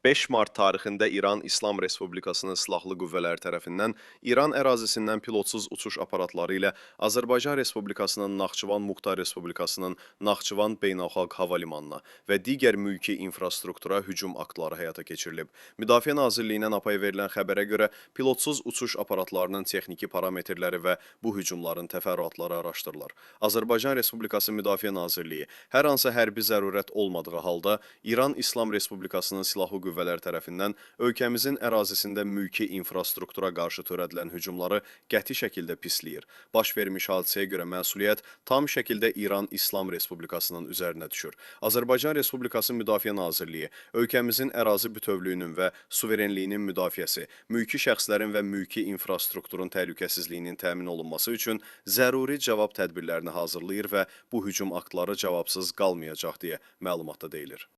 5 mart tarixində İran İslam Respublikasının Silahlı Qüvvələri tərəfindən İran ərazisindən pilotsuz uçuş aparatları ilə Azərbaycan Respublikasının Naxçıvan Muxtar Respublikasının Naxçıvan Beynəlxalq Hava Limanına və digər mülki infrastruktura hücum aktları həyata keçirilib. Müdafiə Nazirliyindən APA-ya verilən xəbərə görə pilotsuz uçuş aparatlarının texniki parametrləri və bu hücumların təfərrüatları araşdırılır. Azərbaycan Respublikası Müdafiə Nazirliyi hər hansı hərbi zərurət olmadığı halda İran İslam Respublikasının Silahlı Qüvvələri tərəfindən ölkəmizin ərazisində mülki infrastruktura qarşı törədilən hücumları qəti şəkildə pisləyir. Baş vermiş hadisəyə görə məsuliyyət tam şəkildə İran İslam Respublikasının üzərinə düşür. Azərbaycan Respublikası Müdafiə Nazirliyi ölkəmizin ərazi bütövlüyünün və suverenliyinin müdafiəsi, mülki şəxslərin və mülki infrastrukturun təhlükəsizliyinin təmin olunması üçün zəruri cavab tədbirlərini hazırlayır və bu hücum aktları cavabsız qalmayacaq deyə məlumatda deyilir.